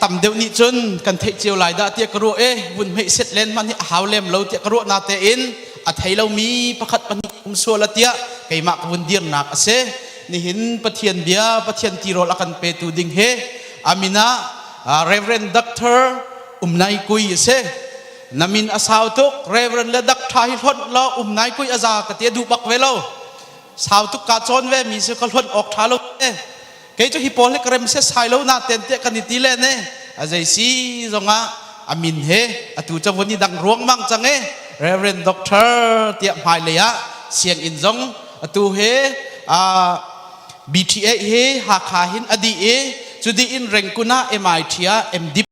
tam deuh nih cun kan theih cio lai dah tiah ka ruah i vun hmeih set len hmanh hi a hau lem lo tiah ka ruah na tein a thei lomi pakhat pahnih um sual a tiah keimah ka vun dirnak a si. Nihin Pathian bia Pathian tirawl a kan petu ding hi amina Reverend Doctor Umnai Kui a si. Na min a sau tuk Reverend le Doctor hi hlonh law Umnai Kui a za ka ti a duh bak ve lo. Sau tuk ka cawn ve mi si ka hlonh awk ṭha lo te. Kei cu hi pawl hi ka rem se sai lo na ten tiah kan i ti len e. A zei si zongah a min he atu ca vun i dang ruang mang cang e. Reverend Doctor tiah hmailei ah sianginn zong atu he BTA hi Hakha hin a dih i cu dih in Rengkun ah MIT ah MD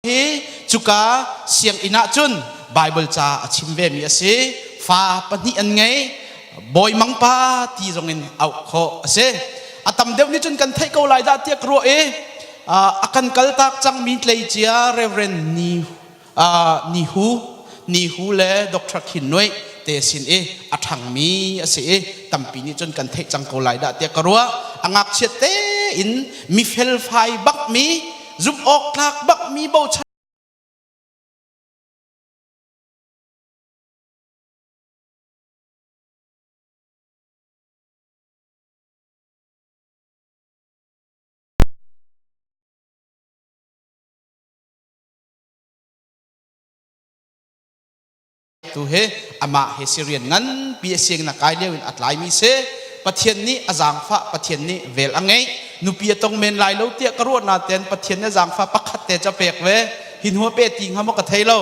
Hi cuka sianginn ah cun Bible ca a chim vemi a si. Fa pahnih an ngei. Bawi Mangpa ti zong in auh khawh a si. A tam deuh nih cun kan theih ko lai dah tiah ka ruah i a kan kaltak cangmi tleicia Reverend Ni Nihu Nihu le Dr. Khin Nuai te sin i a ṭhangmi a si i tampi nih cun kan theih cang ko lai dah tiah ka ruah. A ngakchiat tein mi felfai bakmi zumh awk tlak bakmi bochan tu hi amah he si rian nganpi a sianginn a kai lio in a tlaimi si. Pathian nih a zaangfah, Pathian nih vel a ngeih. Nupi a tong men lai lo tiah ka ruah natein Pathian nih zaangfah pakhat te cu a pek ve. Hi hnu a pe ti hnga maw ka thei lo.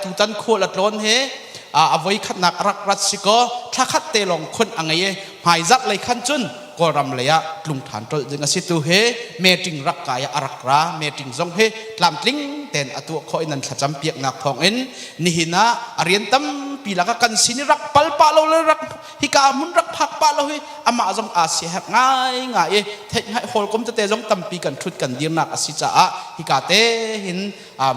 Tutan khual a tlawn he a voi khatnak a rak rat si kaw thla khat te lawng khun a ngei i hmaizarh lei khan cun Kawlram lei ah tlung ṭhan ṭolh ding a si. Tu hi meeting rak kai ah a rak ra. Meeting zong hi tlamtling tein a tuah khawh in an thlacam piaknak thawngin nihin ah a rian tampi lakah kan sin i rak pal pah lo le rak hika hmun rak phak pah lo hi amah zong aa siaherh ngaingai i theih hawlkom tete zong tampi kan ṭhut kan dirnak a si caah hika te hin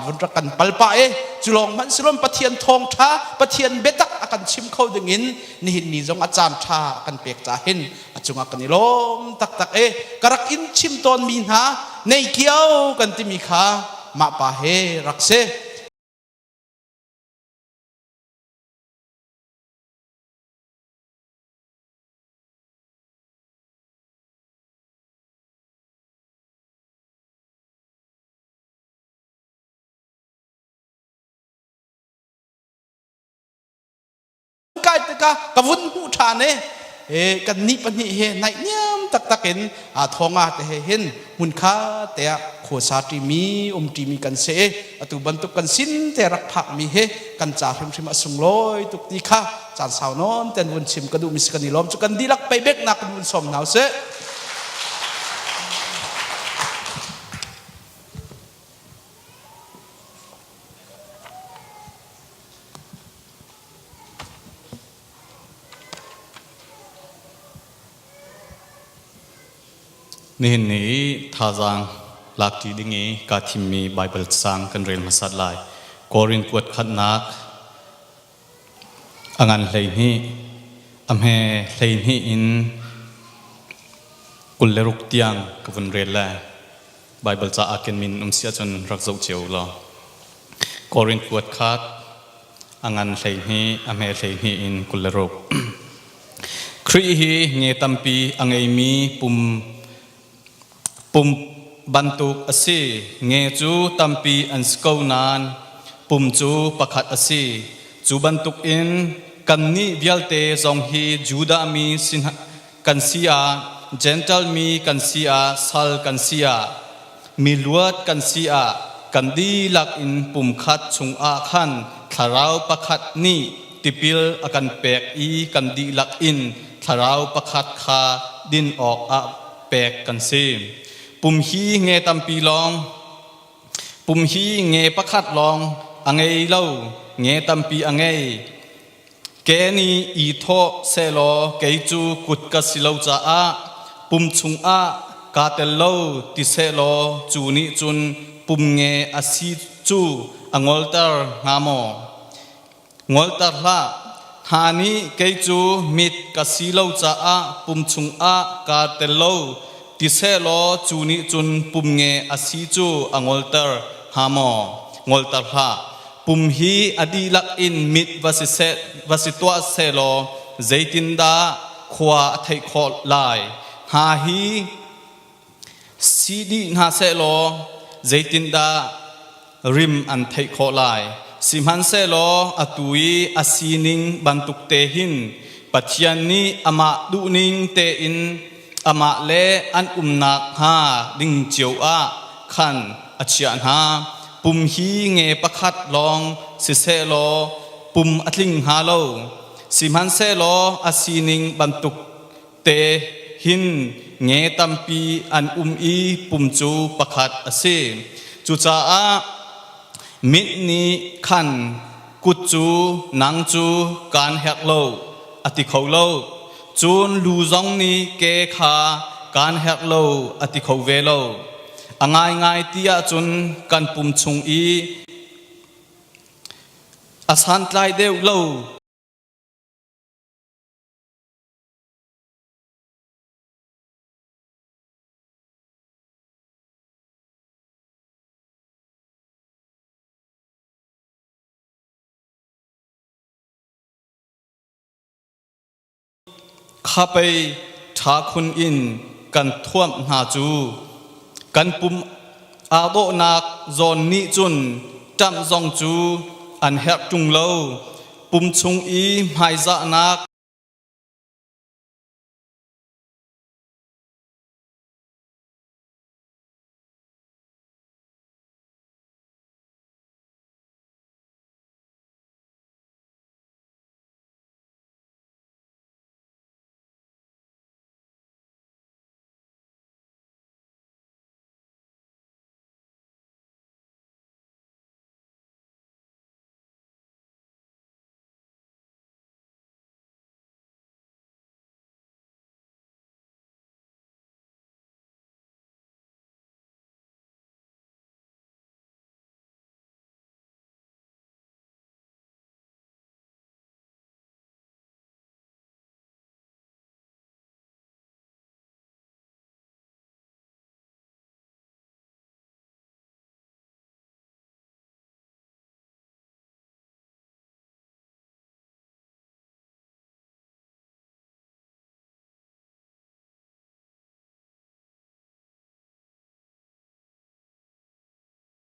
vun rak kan pal pah i cu lawng hmanh silom Pathian thawngṭha Pathian biatak a kan chim kho ding in nihin ni zong a caan ṭha a kan pek ca hin a cungah kan i lawm taktak i ka rak in chim tawn mi hna nei kio kan timi kha mah pa he rak si. Kai tikah ka vun hmuh ṭhan i kan nih pahnih hi naihniam taktak in thawnga te he hin hmun kha te ah khuasa ṭimi um ṭimi kan si i atu bantuk kan sin te rak phakmi hi kan ca hrimhrim a sunglawi tuk ti kha caan sau nawn ten vun chim ka duhmi si. Kan i lawm cu kan dihlak peibeknak kan vun sawm hna usih. Nihin ni i thazaang lakṭi ding i kaa thimmi Baibal caang kan rel hmasat lai. Korin kuat khatnak a ngan 12, a hme 12 in 26 tiang ka vun rel lai. Baibal caah kenmi um si ahcun rak zoh cio u law. Korin kuat khat a ngan 12, a hme 12 in 26. Khrih hi nge tampi a ngeimi pum pum bantuk a si. Nge cu tampi an si ko nain pum cu pakhat a si. Cu bantukin kannih vialte zong hi Judah mi kan si ah, Jentail mi kan si ah, sal kan si ah, mi luat kan si ah, kan dihlak in pum khat chungah khan thlarau pakhat nih. tipil a kan pek i kan dihlak in thlarau pakhat kha din awkah pek kan si. Pum hi nge tampi lawng pum hi nge pakhat lawng a ngei lo, nge tampi a ngei. Ke nih i thawh sehlaw kei cu kut ka si lo caah pum chungah kaa tel lo ti sehlaw cu nih cun pum nge a si cu a ngolter hnga maw? Ngolter hlah. Hna nih kei cu mit ka si lo caah pum chungah kaa tel lo ti sehlaw cu nih cun pum nge a si cu a ngolter hnga maw? Ngolter hlah. Pum hi a dihlak in mit va si seh, va si tuah sehlaw zeitindah khua a theih khawh lai? Hna hi si dih hna sehlaw zeitindah rim an theih khawh lai? Sihmanhsehlaw atu i a sining bantuk te hin Pathian nih amah duhning tein amah le an umnak hnga ding cio ah khan a chiah hna. Pum hi nge pakhat lawng sisehlaw pum a tling hnga lo. Sihmanhsehlaw a sining bantuk te hin nge tampi an um i pum cu pakhat a si. Cucaah mit nih khan kut cu nang cu kaan herh lo a ti kho lo. Cun lu zong nih ke kha kaan herh lo a ti kho ve lo. A ngaingai ti ahcun kan pum chung i a santlai deuh lo. Kha pei ṭha khun in kan thuamh hna cu. Kan pum aa dawhnak zawn nih cun ṭamh zong cu an herh ṭung lo. Pum chung i hmaizahnak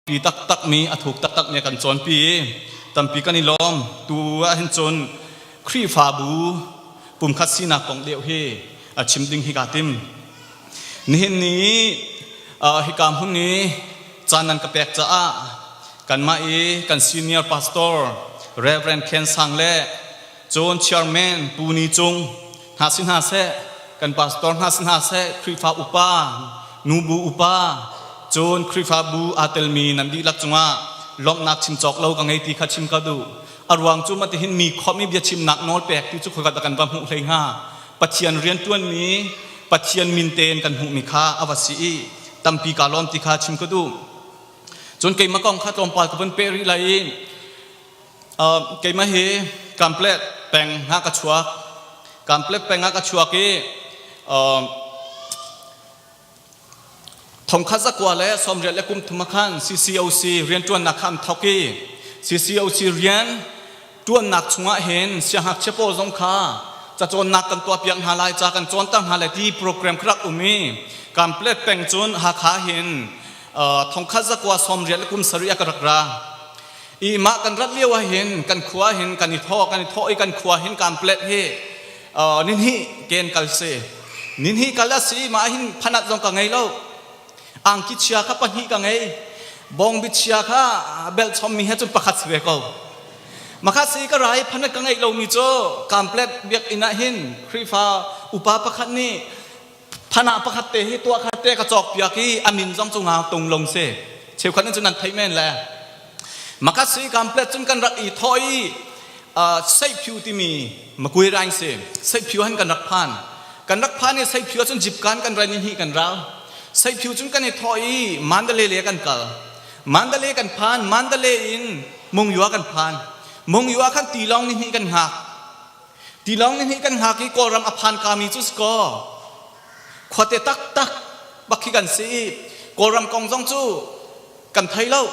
Pi taktakmi a thuk taktakmi a kan cawnpi i tampi kan i lawm. Tu ah hin cun Khrihfabu pumkhat sinak kong deuh hi a chim ding hi kaa tim. Nihin ni hika hmun i caan nan ka pek caah kanmah i kan senior pastor Reverend Khen Sang le cun chairman Pu Ni Cung hna si hna seh, kan pastor hna si hna seh, Khrihfa upa, nubu upa, cun Khrihfabu aa telmi nan dihlak cungah lawmhnak chim cawk lo ka ngei ti kha chim ka duh. A ruang cu matihin mi khawmh i biachimnak nawl pek ti cu khoika dah kan va hmuh hlei hnga? Pathian rianṭuanmi, Pathian min tein kan hmuhmi kha a va si i tampi kaa lawm ti kha chim ka duh. Cun keimah kong kha tlawmpal ka vun peh rih lai i keimah hi Kamplet peng ah ka chuak. Kamplet peng ah ka chuak i thongkhat zakua le sawmriat le kum thum ah khan CCOC rianṭuannak kha an thawk i CCOC rian ṭuannak chungah hin siangngakchia pawl zong kha cacawnnak kan tuahpiak hna lai, ca kan cawnter hna lai ti program kha rak um i Kamplet peng cun Hakha hin thongkhat zakua sawmriat le kum sarih ah ka rak ra. I mah kan rat lio ah hin kan khua hin kan i thawh kan i thawh i kan khua hin Kamplet hi ninhih ken kal si ninhih kal a si. Mah hin phanat zong ka ngei lo, angki chia kha pahnih ka ngei, bawngbi chia kha belh chommi he cun pakhat si ve ko. Makha si ka rai phanat ka ngeih lomi cu Kamplet biakinn ah hin Khrihfa upa pakhat nih phanah pakhat te hi tuah khat te ka cawk piak i a min zong cu nga tung long si. Cheukhat in cun nan theih men le. Makha si Kamplet cun kan rak i thawh i Seiphiu timi Makui raing si. Seiphiu han kan rak phan. Kan rak phan i Seiphiu ahcun jipkan kan ran i hnih kan rau. Seiphiu cun kan i thawh i Mandalay le kan kal. Mandalay kan phan. Mandalay in Mungyua kan phan. Mungyua khan tilawng ni hnih kan hngak. Tilawng ni hnih kan hngak i Kawlram a phan kami cu si kaw khuate taktak bak khi kan si i Kawlram kong zong cu kan thei lo.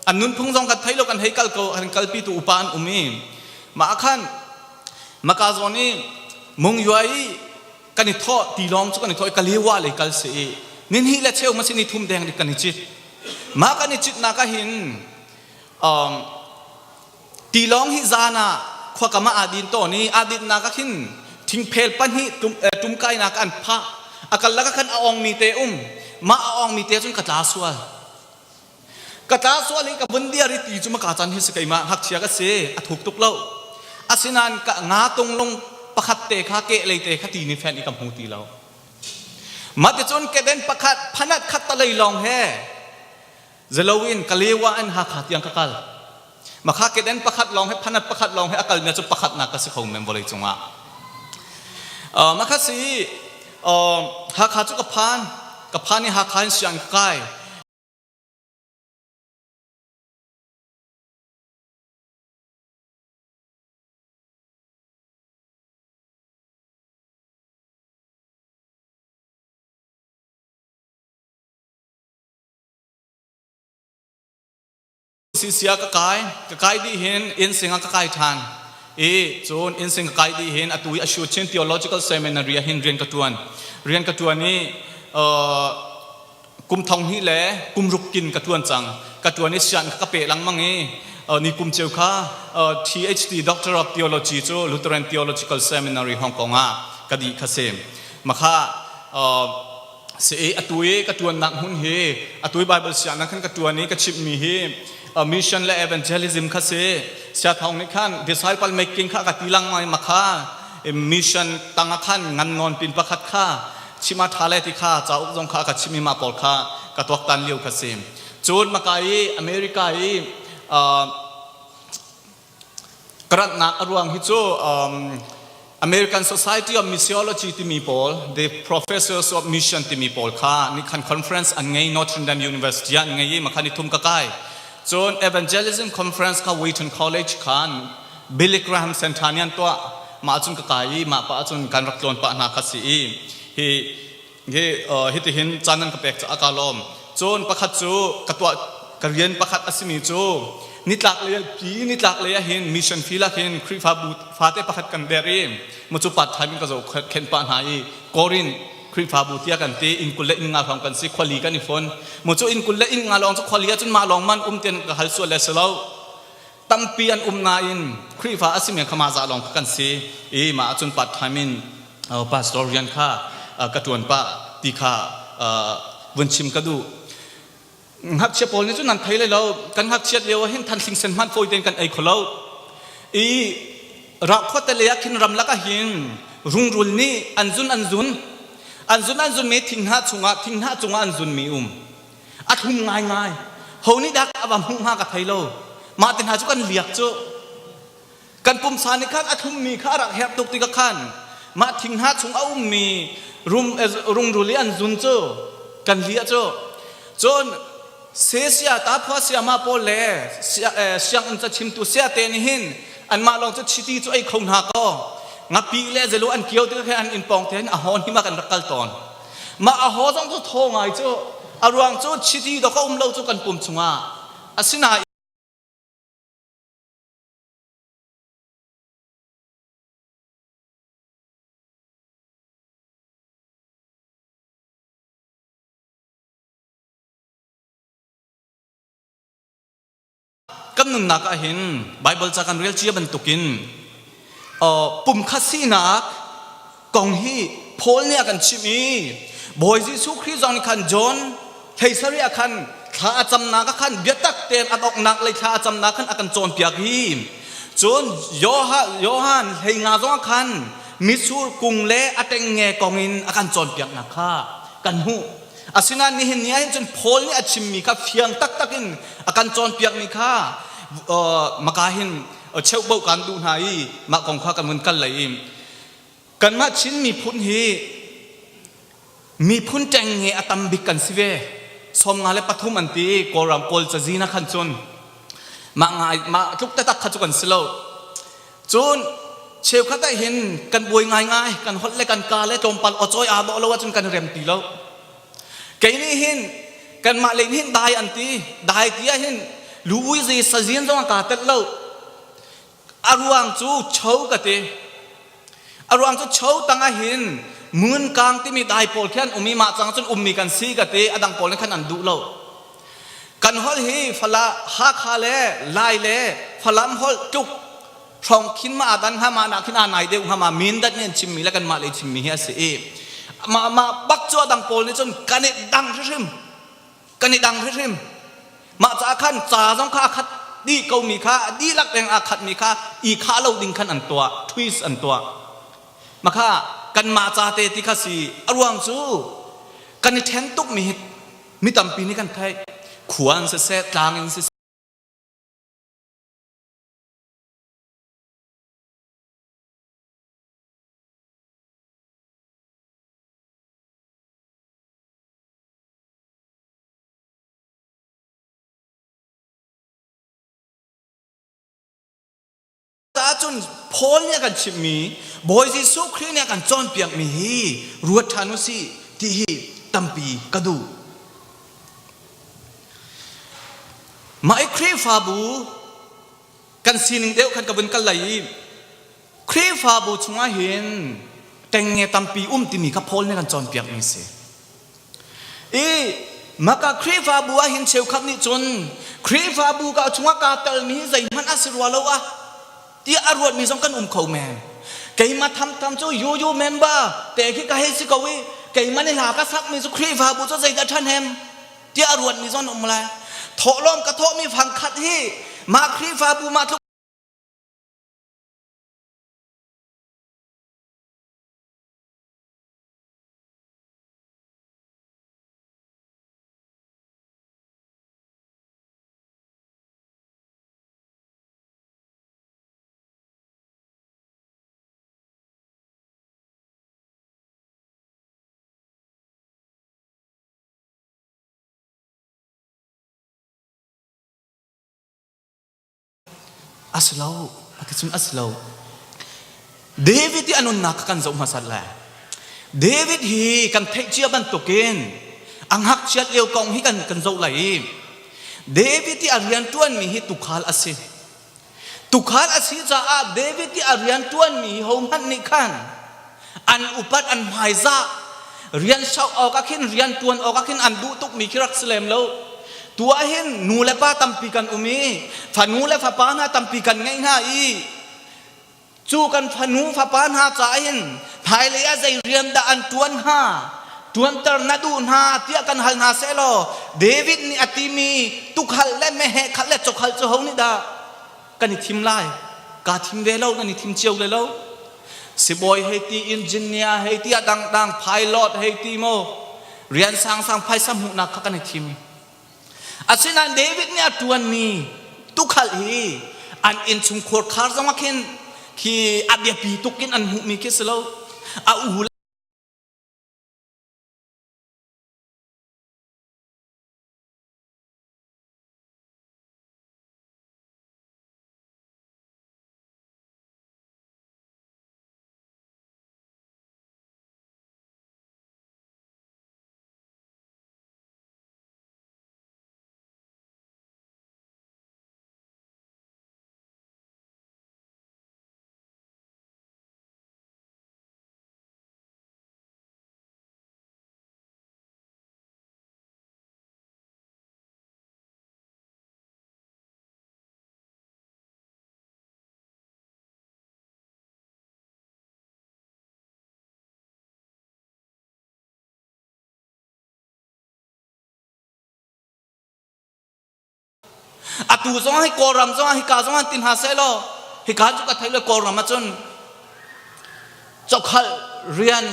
An nunphung zong kan thei lo kan hei kal ko an kalpi tu upa an um i mah khan maka zawn i Mungyua i kan i thawh tilawng cu kan i thawh i Kalewa lei kal si i ninhnih le cheu ma si ni thum deng dik kan i cit. Mah kan i citnak ah hin tilawng hi zan ah khuakam ah aa din tawn i aa dinnak ah khin thingphel pahnih tumkainak an phah. A kal lak ah khan a ongmi te um. Mah a ongmi te cun ka tla sual. Ka tla sual i ka vun diar i ti cu maka can hi si keimah ngakchia ka si a thuk tuk lo. Asinain ka nga tunglung pakhat te kha kehlei te kha ti ni fen i ka hmu ti lo. Mah ticun keden pakhat phanat khat talei lawng he zeloin Kalewa in Hakha tiang ka kal. Makha keden pakhat lawng he phanat pakhat lawng he a kalmi cu pakhatnak ka si kho men vawlei cungah. Makha si Hakha cu ka phan ka phan i Hakha in siang ka kai. Sisia ka kai ka kai dih hin innsing ah ka kai ṭhan i cun innsing ka kai dih hin atu i Ashu Chin Theological Seminary ah hin rian ka ṭuan rian ka ṭuan i kum thong hnih le kum ruk kin ka ṭuan cang ka ṭuan i sian ka pe lengmang i ni kum ceu kha THD Doctor of Theology cu Lutheran Theological Seminary Hong Kong ah ka dih kha si makha si i atu i ka ṭuannak hmun hi atu i Bible sianginn khan ka ṭuan i ka chimhmi hi mission le evangelism kha si siathawng nih khan disciple making kha ka ti lengmang i makha mission tang ah khan ngan nawn pin pakhat kha chim a ṭha le ti kha cauk zong kha ka chim i mah pawl kha ka tuaktan lio kha si cun maka i America i ka ratnak a ruang hi cu American Society of Missiology timi pawl the Professors of Mission timi pawl kha ni khan conference an ngei Notre Dame University ah an ngei i makhan i thum ka kai cun Evangelism Conference kha Wheaton College khan Billy Graham Center nih an tuah mah cun ka kai i mah pa cun kan rak tlawn pah hna kha si i hi hi hitihin caan nan ka pek caah ka lawm cun pakhat cu ka tuah ka rian pakhat a simi cu nitlak lei pi nitlak lei ah hin mission field ah hin Khrihfabu fate pakhat kan der i mu cu part time in ka zoh khenh pah hna i Korin Khrihfabu tiah kan ti inn 20 le inn nga hrawng kan si khuali kan i fon mu cu inn 20 le inn nga lawng cu khuali ah cun mah lawng man um tian ka hal sual le si lo tampi an um nain Khrihfa a simi kha mah za lawng kha kan si i mah ahcun part time in pastor rian kha ka ṭuan pah ti kha vun chim ka duh. Ngakchia pawl nih cun nan thei lai lo kan ngakchiat lio ah hin thanhling sen hmanh fawi tein kan ei kho lo i rahkhuate lei ah khin ramlak ah hin rungrul nih an zun an zun an zun an zun mi thinghnah chungah thinghnah cungah an zun mi um a thlum ngaingai ho nih dah a va hmuh hnga ka thei lo mah te hna cu kan liak cu kan pumsa nih khan a thlummi kha a rak herh tuk tikah khan mah thing hna chung a ummi rum rungrul i an zun cu kan liah cu cun sesia taphua siama pawl le sianginn ca chimtu sia te nih hin anmah lawng cu chiti cu ei kho hna kaw ngapi le zelu an kio tikah khan an inn pawng te hin a hawn hi ma kan rak kal tawn Mah a haw zong cu thaw ngai cu a ruang cu chiti dawk a um lo cu kan pum chungah asinain Kan nunnak ah hin Baibal ca kan rel cia bantukin pumkhat sinak kong hi Paul nih a kan chimh i Bawi Jesuh Khrih zong nih khan John 17 ah khan thla a camnak ah khan biatak tein a donghnak lei thla a camnak khan a kan cawnpiak hi. Cun Johan 15 zong khan mitsur kung le a ṭengnge kong in a kan cawnpiaknak kha kan hmuh. Asinain nihin ni ah hin cun Paul nih a chimmi kha fiang taktak in a kan cawnpiakmi kha maka hin cheuhboh kan duh hna i mah kong kha kan vun kal lei i kanmah Chin miphun hi miphun ṭengnge a tam bik kan si ve. 53 an ti Kawlram Kawl cazin ah khan cun mah ngai mah tluk taktak kha cu kan si lo. Cun cheukhat ah hin kan buai ngaingai, kan holh le kan ka le tlawmpal awcawi aa dawh lo ahcun kan rem ti lo. Kei nih hin kanmah lei nih hin dai an ti. Dai ti ah hin lu ui zi sazin zong a kaa telh lo. A ruang cu cho ka ti. A ruang cu cho tang ah hin mun kang timi dai pawl khi an um i mah cang cun ummi kan si ka ti. A dang pawl nih khan an duh lo. Kan holh hi Fala, Hakha le Lai le Falam holh tluk hrawng khin ma aa dan hnga ma nak khin aa nai deuh hnga ma Mindat nih an chimmi le kanmah lei chimmi hi a si i mah mah bak cu a dang pawl nih cun kan i dang hrimhrim kan i dang hrimhrim mah caah khan ca zong kha a khat dih komi kha a dihlak deng aa khatmi kha i khah lo ding khan an tuah twist an tuah makha kanmah ca te ti kha si a ruang cu kan i ṭhen tukmi hi mi tampi nih kan theih khua in siseh tlang in siseh Caah cun Paul nih a kan chimhmi Bawi Jesuh Khrih nih a kan cawnpiakmi hi ruat ṭhan u sih ti hi tampi ka duh. Mah i Khrihfabu kan sining deuh khan ka vun kal lai i Khrihfabu chungah hin ṭengnge tampi um timi kha Paul nih a kan cawnpiakmi a si. I maka Khrihfabu ah hin cheukhat nih cun Khrihfabu ka chungah kaa telmi hi zeihmanh a si rua lo ah tiah a ruatmi zong kan um kho men. Keimah thamtham cu UU member te khi ka hei si ko i keimah nih hla ka sakmi cu Khrihfabu cu zeidah ṭhahnem tiah a ruatmi zong an um lai. Thawhlawm ka thawhmi fangkhat hi mah Khrihfabu mah tluk A si lo. A ti cun a si lo. David i a nunnak kha kan zoh hmasat lai. David hi kan theih cia bantukin a ngakchiat lio kong hi kan kan zoh lai i David i a rianṭuanmi hi tuukhal a si. Tuukhal a si caah David i a rianṭuanmi hi hohmanh nih khan an upat an hmaizah rian sok awk ah khin rian ṭuan awk ah khin an duh tukmi khi rak si lem lo. Tu ah hin nu le pa tampi kan um i fanu le fapa hna tampi kan ngeih hna i cu kan fanu fapa hna caah hin hmailei ah zei rian dah an ṭuan hnga ṭuanter na duh hna tiah kan hal hna sehlaw David nih a timi tukhal le meheh khat le cawkhal cu ho nih dah kan i thim lai kaa thim ve lo nan i thim cio le lo sibawi hei ti engineer hei ti a dangdang pilot hei ti mo rian sangsang phaisa hmuhnak kha kan i thim asinain David nih a ṭuanmi tukhal hi an innchungkhur khar zong ah khin khi a biapi tuk in an hmuhmi khi si lo a u Atu zong hi Kawlram zong ah hika zong ah ti hna seh law. Hika cu ka thei lo Kawlram ahcun chokhal rian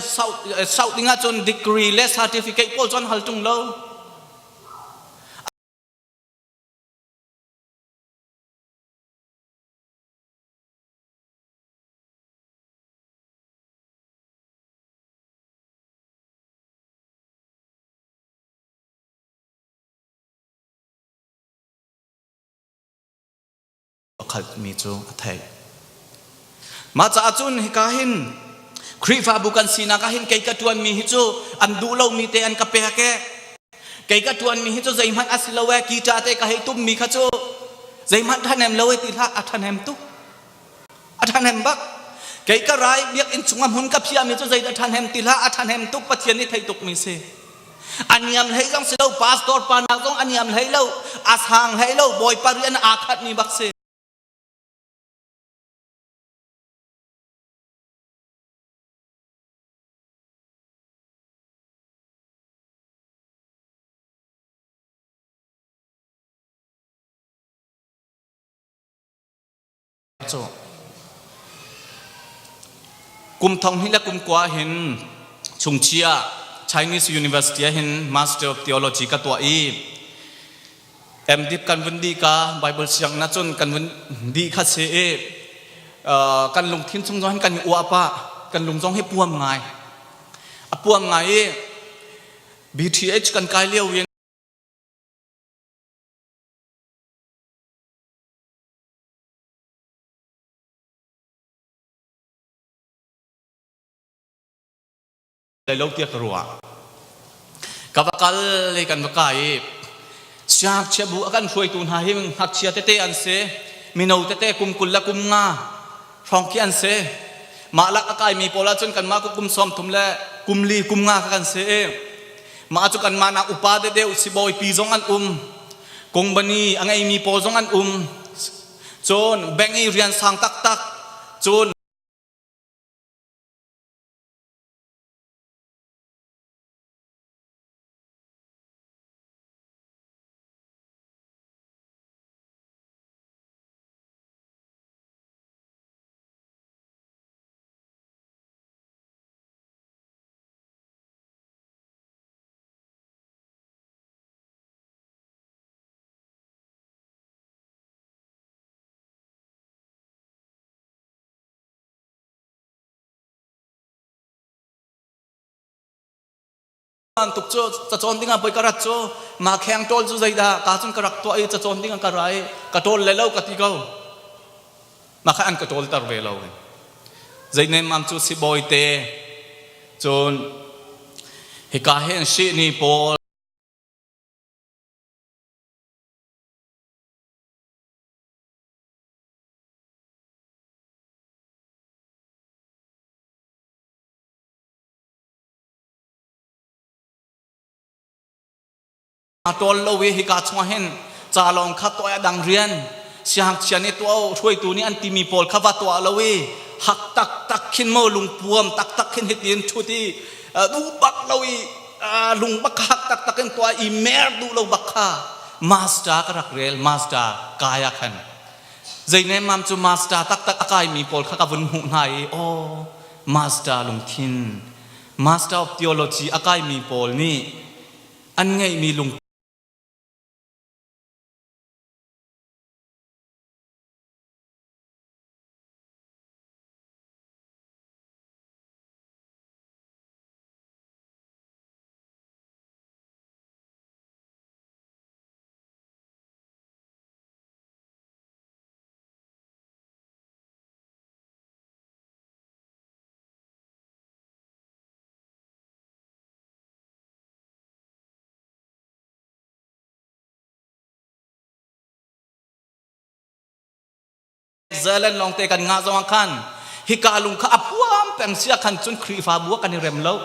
sauh ding ahcun degree le certificate pawl cu an hal ṭung lo. Mi cu a theih. Mah caah cun hika hin Khrihfabu kan sinak ah hin kei ka ṭuanmi hi cu an duh lomi te an ka pek e. Kei ka ṭuanmi hi cu zeihmanh a si lo e, guitar te ka hei tummi kha cu zeihmanh ṭhahnem lo e ti hlah, a ṭhahnem tuk. A ṭhahnem bak. Kei ka rai biakinn chungah hmun ka phiahmi cu zeidah ṭhahnem ti hlah, a ṭhahnem tuk, Pathian nih theih tukmi si. A niam hlei zong si lo, pastor pa nak zong a niam hlei lo, a sang hlei lo, Bawipa rian aa khatmi bak si. Cu kum thong hnih le kum kua hin chungchia Chinese University ah hin Master of Theology ka tuah i MDip kan vun dih ka Bible siang na cun kan vun dih kha si i kan lungthin chung zong hin kan i uah pah kan lung zong hi puam ngai a puam ngai i BTH kan kai lio in lo tiah ka ruah. Ka va kal i kan va kai i siangngakchia bu a kan hruaitu hna hi ngakchia tete an si. Mino tete kum 20 le kum 5 hrawng khi an si. Mah lak a kaimi pawl ahcun kanmah ku kum 30 le kum 4 kum 5 kha kan si i mah cu kanmah nak upa deuhdeuh sibawipi zong an um. Kongbani a ngeimi pawl zong an um. Cun bank i rian sang taktak cun tuk cu cacawn dingah poi ka rat cu ma kheng ṭawl cu zeidah ka cun ka rak tuah i cacawn dingah ka ra i ka ṭawl le lo ka ti ko ma kha an ka ṭawl ter ve lo zei nem cu sibawi te cun hika hin ni pawl ṭawl lo i hika chungah hin ca lawng kha tuah a dang rian siangngakchia nih tuah hruaitu nih an timi pawl kha va tuah lo i hak taktak khin maw lungpuam taktak khin hitin ṭhut i duh bak lo i lung bak hak taktak in tuah i mer duh lo bak kha master ka rak rel master kai ah khan zeinemam cu master taktak a kaimi pawl kha ka vun hmuh hna i aw master lungthin master of theology a kaimi pawl nih an ngeihmi lung Zealand lawngte kan ngah zong ah khan hika lung kha a puam peng si ah khan cun Khrihfabu ah kan i rem lo.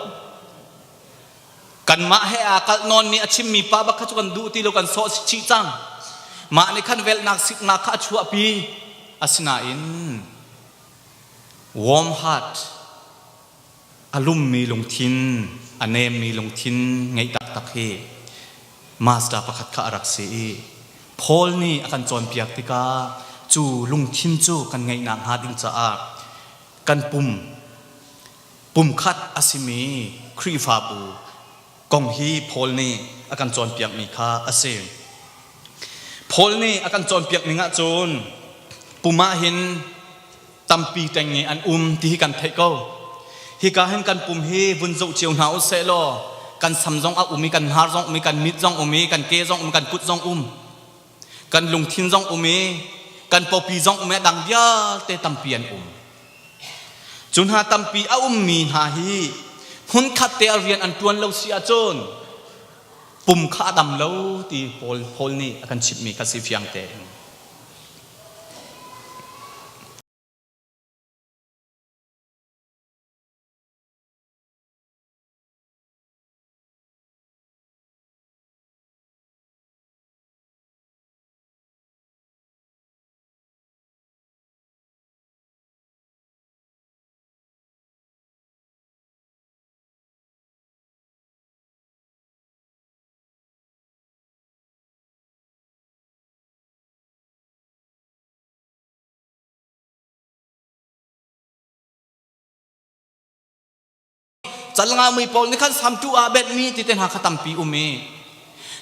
Kanmah he aa kalh nawnmi a chimmi pa bak kha cu kan duh ti lo kan sawh chih cang. Mah nih khan velhnak siknak kha a chuahpi. Asinain warm heart a lummi lungthin a nemmi lungthin ngeih taktak hi master pakhat kha a rak si i Paul nih a kan cawnpiak tikah Cu lungthin cu kan ngeihnak hnga ding caah kan pum pumkhat a simi Khrihfabu kong hi Paul nih a kan cawnpiakmi kha a si. Paul nih a kan cawnpiak ning ahcun pum ah hin tampi ṭengnge an um ti hi kan theih ko. Hika hin kan pum hi vun zoh cio hna u seh law kan sam zong a um i kan hnar zong um i kan mit zong um i kan ke zong um kan kut zong um kan lungthin zong um i kan pawpi zong um i a dang vialte tampi an um. Cu hna tampi a ummi hna hi hmunkhat te ah rian an ṭuan lo si ahcun pum kha a dam lo ti Paul, Paul nih a kan chimhmi kha si fiang tein. Cal nga mui pawl nih khan samtu ah benhmi ti te hna kha tampi um i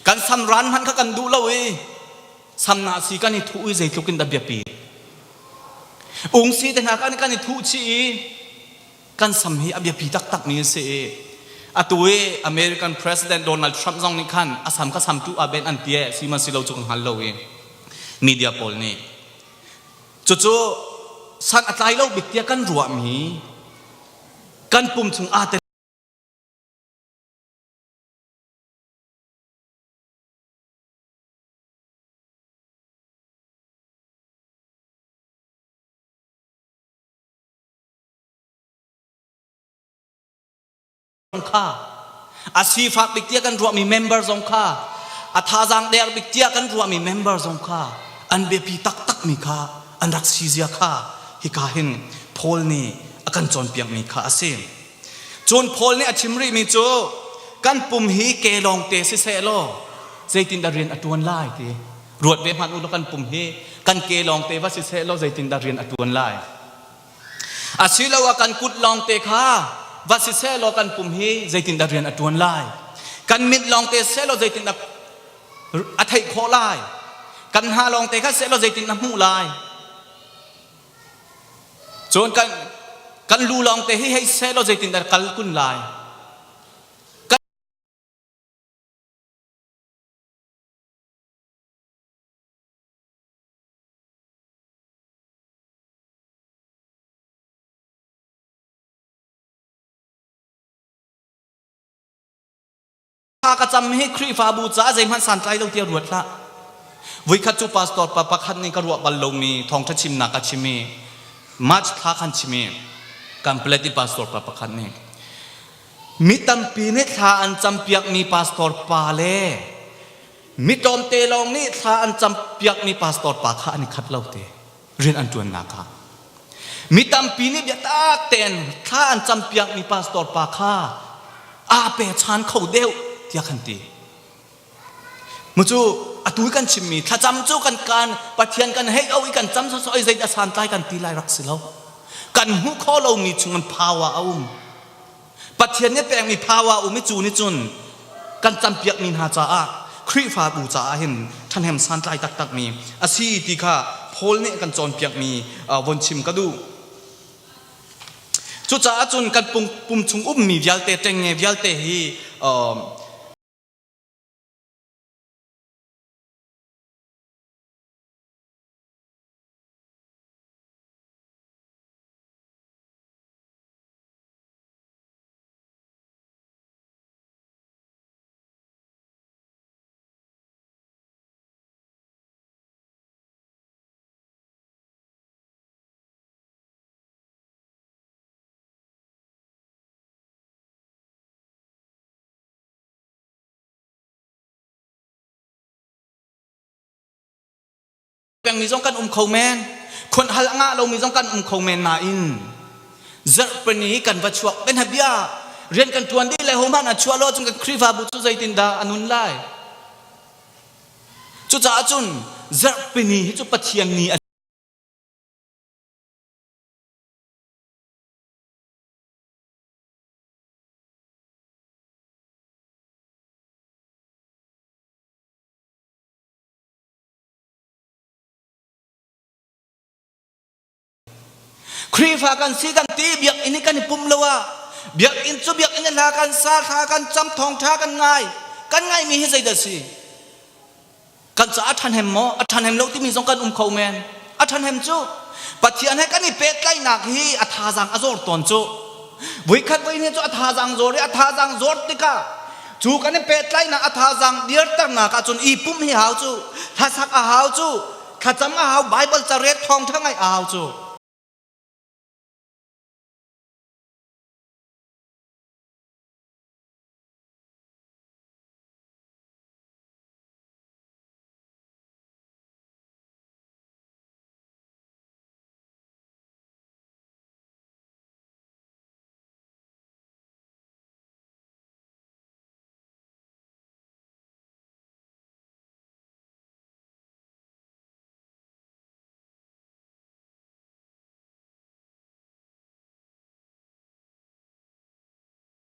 kan samran hmanh kha kan duh lo i samna si kan i thuh i zeitluk in dah biapi ungsi te hna kha kan i thuh chih i kan sam hi a biapi taktak mi a si i atu i American President Donald Trump zong nih khan a sam kha samtu ah ben an ti e si man si lo cu ka hngal lo i media pawl nih cucu san a tlai lo bik tiah kan ruahmi kan pum chung aa tel kha a sifak bik tiah kan ruahmi member zong kha a thazaang der bik tiah kan ruahmi member zong kha an biapi taktakmi kha an rak si zia kha hika hin Paul nih a kan cawnpiakmi kha a si. Cun Paul nih a chim rihmi cu kan pum hi ke lawngte siseh law zeitindah rian a ṭuan lai ti ruat ve hmanh u law kan pum hi kan ke lawngte va siseh law zeitindah rian a ṭuan lai. Asiloah kan kut lawngte kha va siseh law kan pum hi zeitindah rian a ṭuan lai. Kan mit lawngte seh law zeitindah a theih khawh lai. Kan hna lawngte kha seh law zeitin a hmuh lai. Cun kan kan lu lawngte hi hei seh law zeitindah kal kun lai. Thla ka cam hi Khrihfabu caah zeihmanh santlai lo tiah ruat hlah. Voikhat cu pastor pa pakhat nih ka ruah bal lomi thawngṭha chimnak a chim i March thla khan chim i Kanpalet i pastor pa pakhat nih mi tampi nih thla an campiakmi pastor pa le mi tlawmte lawng nih thla an campiakmi pastor pa kha an i khat lo te. Rian an ṭuannak ah mi tampi nih biatak tein thla an campiakmi pastor pa kha aa pechan kho deuh tiah kan ti. Mu cu atu i kan chimmi thlacam cu kan kan Pathian kan hei o i kan cam sawsawh i zeidah santlai kan ti lai rak si lo. Kan hmuh khawh lomi chung in power a um. Pathian nih pekmi power um i cu nih cun kan campiakmi hna caah Khrihfabu caah hin ṭhahnem santlai taktakmi a si ti kha Paul nih kan cawnpiakmi von chim ka duh. Cucaah cun kan pum chung ummi vialte ṭengnge vialte hi Pengmi zong kan um kho men. Khuan hal a ngah lomi zong kan um kho men nain zarhpini kan va chuak kan bia rian kan tuan dih le hohmanh a chuah lo ahcun kan Khrihfabu cu zeitindah a nun lai? Cucaah cun zarhpini hi cu Pathian ni a. Khrihfa kan si kan ti biakinn i kan i pumh lo ah biakinn cu biakinn i hla kan sa thla kan cam thawngṭha kan ngai kan ngaimi hi zeidah si kan caah a ṭhahnem maw a ṭhahnem lo timi zong kan um kho men a ṭhahnem cu Pathian he kan i pehtlaihnak hi a thazaang a zor tawn cu voikhat voihnih cu a thazaang zor i a thazaang zor tikah cu kan i pehtlaihnak a thazaang dirternak ahcun i pumh hi hau cu hlasak a hau cu thlacam a hau Bible carel thawngṭha ngaih a hau cu.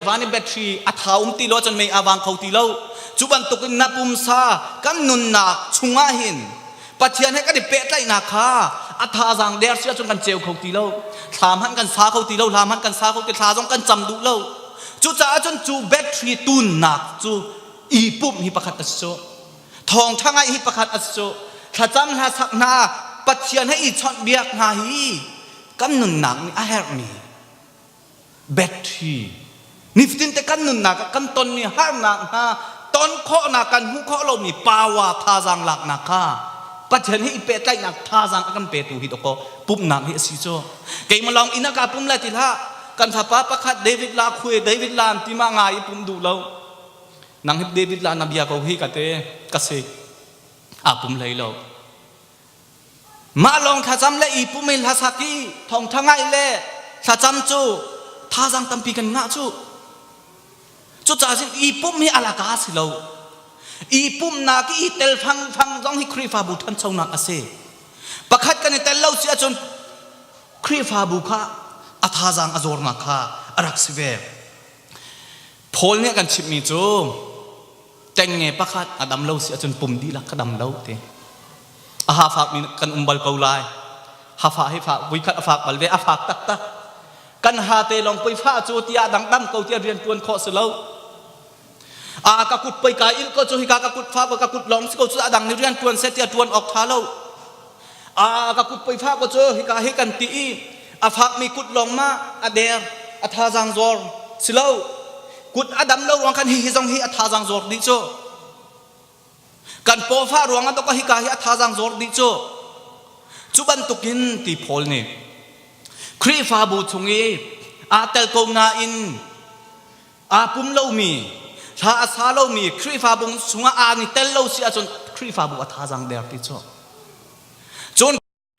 Van i battery a tha um ti lo cun mei a vang kho ti lo. Cu bantuk in na pumsa kan nunnak chungah hin Pathian he kan i pehtlaihnak kha a thazaang der si ahcun kan ceu kho ti lo. Thla hmanh kan sa kho ti lo, hla hmanh kan sa kho ti, thla zong kan cam duh lo. Cucaah cun cu battery tunnak cu i pumh hi pakhat a si cu. Thawngṭha ngaih hi pakhat a si cu. Thlacam hla sak hna, Pathian he i chawnhbiak hna hi kan nunnak nih a herhmi battery nifatin te kan nunnak ah kan tonmi harnak hna ton khawhnak kan hmuh khawh lomi power thazaang laknak kha Pathian he i pehtlaihnak thazaang a kan petu hi dawkaw pumhnak hi a si cu keimah lawng inn ah kaa pum lai ti hlah kan fapa pakhat David la khuai David la an ti ma ngai i pum duh lo nang hi David la na bia ko hi ka te ka si aa pum hlei lo Mah lawng thlacam le i pum in hlasak i thawngṭha ngaih le thlacam cu thazaang tampi kan ngah cu. Cucaah cun i pumh hi alaka si lo. I pumhnak i tel fangfang zong hi Khrihfabu ṭhanchonak a si. Pakhat kan i tel lo si ahcun Khrihfabu kha a thazaang a zornak kha a rak si ve. Paul nih a kan chimhmi cu Ṭengnge pakhat a dam lo si ahcun pum dihlak ka dam lo ti. A ha fakmi kan um bal ko lai. Ha fah hi fah vuikhat a fak bal ve a fak taktak. Kan ha te lawng pei fah cu tiah dang dam ko tiah rian ṭuan khawh si lo. A ka kut pei ka il ko cu hika ka kut fa ko ka kut lawng si ko cu a dang nih rian ṭuan seh tiah ṭuan awk ṭha lo. A ka kut pei fa ko cu hika hi kan ti i a fakmi kut lawng ma a der a thazaang zor si lo. Kut a dam lo ruang khan hi hi zong hi a thazaang zor dih cu. Kan pawfah ruang ah tok hika hi a thazaang zor dih cu. Cu bantukin ti Paul nih Khrihfabu chung i aa tel ko nain aa pum lomi hla a sa lomi Khrihfabu chungah aa ni tel lo si ahcun Khrihfabu a thazaang der ti cu. Cun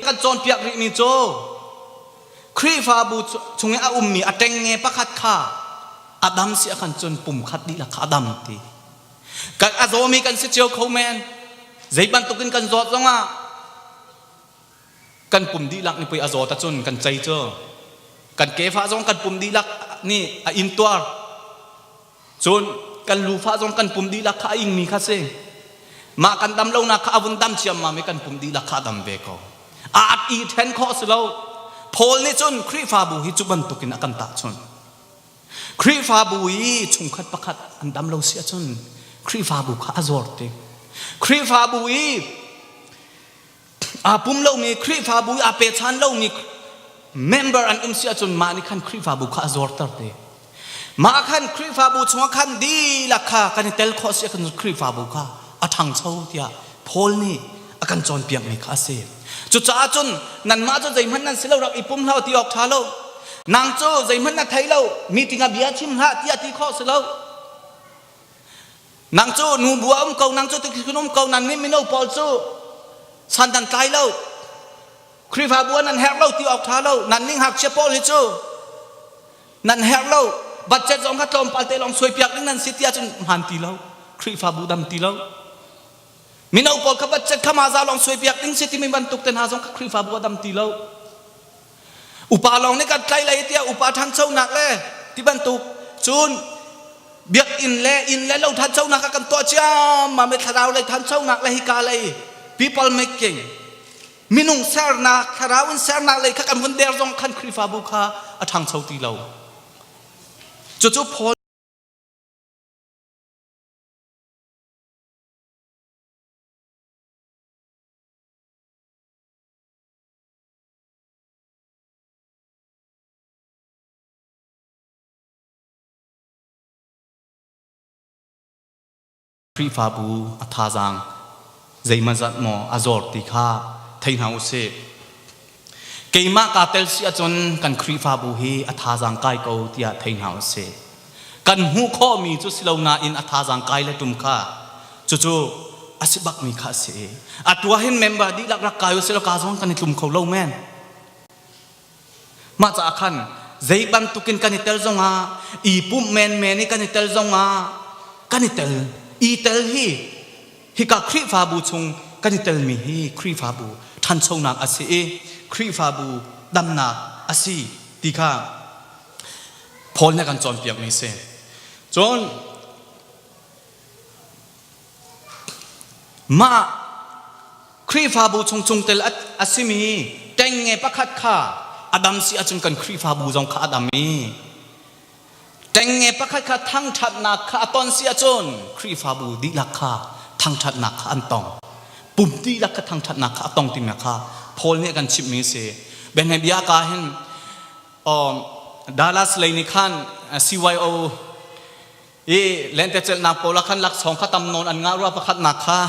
kan cawnpiak rihmi cu Khrihfabu chung i a ummi a ṭengnge pakhat kha a dam si a kan cun pumkhat dihlak kha a dam ti. Kan a zawmi kan si cio kho men. Zei bantukin kan zawt zongah kan pum dihlak nih pei a zawt ahcun kan cei cu. Kan kefa zong kan pum dihlak nih a intuar. Cun kan lufa zong kan pum dihlak kha a ingmi kha si. Mah kan dam lonak kha a vun dam ciammam i kan pum dihlak kha a dam ve ko. Aa i ṭhen khawh si lo. Paul nih cun Khrihfabu hi cu bantukin a kan tahchunh. Khrihfabu i chungkhat pakhat an dam lo si ahcun Khrihfabu kha a zawr ti. Khrihfabu i aa pum lomi Khrihfabu i aa pechan lomi member an um si ahcun mah nih khan Khrihfabu kha a zawrter te. Mah khan Khrihfabu chungah khan dihlak kha kan i tel khawh si ahcun Khrihfabu kha a ṭhangcho tiah Paul nih a kan cawnpiakmi kha a si. Cucaah cun nanmah cu zeihmanh nan si lo rak i pum hlah ti awk ṭha lo. Nang cu zeihmanh na thei lo meeting ah bia chim hlah tiah ti khawh si lo. Nang cu nu bu ah um ko, nang cu tikhin um ko, nan nih mino pawl cu san nan tlai lo. Khrihfabu ah nan herh lo ti awk ṭha lo. Nan ning ngakchia pawl hi cu nan herh lo. Budget zong kha tlawmpal te lawng suaipiak ding nan si ti ahcun hmaan ti lo. Khrihfabu dam ti lo. Mino pawl kha budget kha mah za lawng suaipiak ding si timi bantuk te hna zong kha Khrihfabu a dam ti lo. Upa lawng nih kan tlai lai tiah upa ṭhanchonak le ti bantuk cun biakinn le inn le lo ṭhanchonak ah kan tuah ciammam i thlarau lei ṭhanchonak le hika lei people making. Minung sernak, thlarau in sernak lei kha kan vun der zong khan Khrihfabu kha a ṭhangcho ti lo. Cucu Paul Khrihfabu a thazaang zeimawzat maw a zor ti kha thei hna u sih. Keimah kaa tel si ahcun kan Khrihfabu hi a thazaang kai ko tiah thei hna u sih. Kan hmuh khawhmi cu si lo nain a thazaang kai le tum kha cucu a si bakmi kha a si. Atu ah hin member dihlak rak kai u sih law ka zong kan i tlum kho lo men. Mah caah khan zei bantukin kan i tel zongah i pumh menmen i kan i tel zongah kan i tel i tel hi hika Khrihfabu chung kan i telmi hi Khrihfabu ṭhanchonak a si i Khrihfabu damnak a si ti kha Paul nih a kan cawnpiakmi a si. Cun Mah Khrihfabu chung chungtel a simi ṭengnge pakhat kha a dam si ahcun kan Khrihfabu zong kha a dam i ṭengnge pakhat kha thangṭhatnak kha a ton si ahcun Khrihfabu dihlak kha thangṭhatnak kha an tong. Pum dihlak kha thangṭhatnak kha a tong timi kha Paul nih a kan chimhmi a si. Bianabia ka hin Dallas lei nih khan CYO I lentecelhnak pawl ah khan laksawng kha tam nawn an ngah rua pakhatnak kha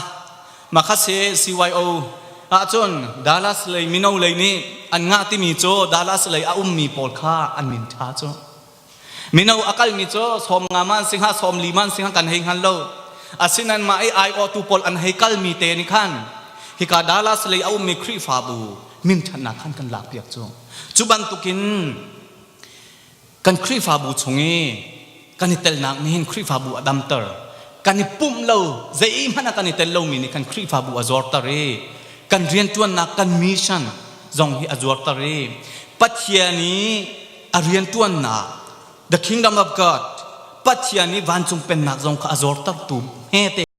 mah kha si CYO ahcun Dallas lei mino lei nih an ngah timi cu Dallas lei a ummi pawl kha an min ṭha cu mino a kalmi cu 50 man singha 40 man singha kan hei hngal lo asinain mah i aiawhtu pawl an hei kalmi te nih khan hika Dallas lei a ummi Khrihfabu min ṭhatnak khan kan lakpiak cu cu bantukin Kan Khrihfabu chung i kan i telnak nih hin Khrihfabu a damter. Kan i pumh lo, zeihmanh ah kan i tel lomi nih kan Khrihfabu a zorter i kan rianṭuannak, kan mission zong hi a zuarter i Pathian i a rianṭuannak, the kingdom of God, Pathian i vancung pennak zong kha a zortertu hmete.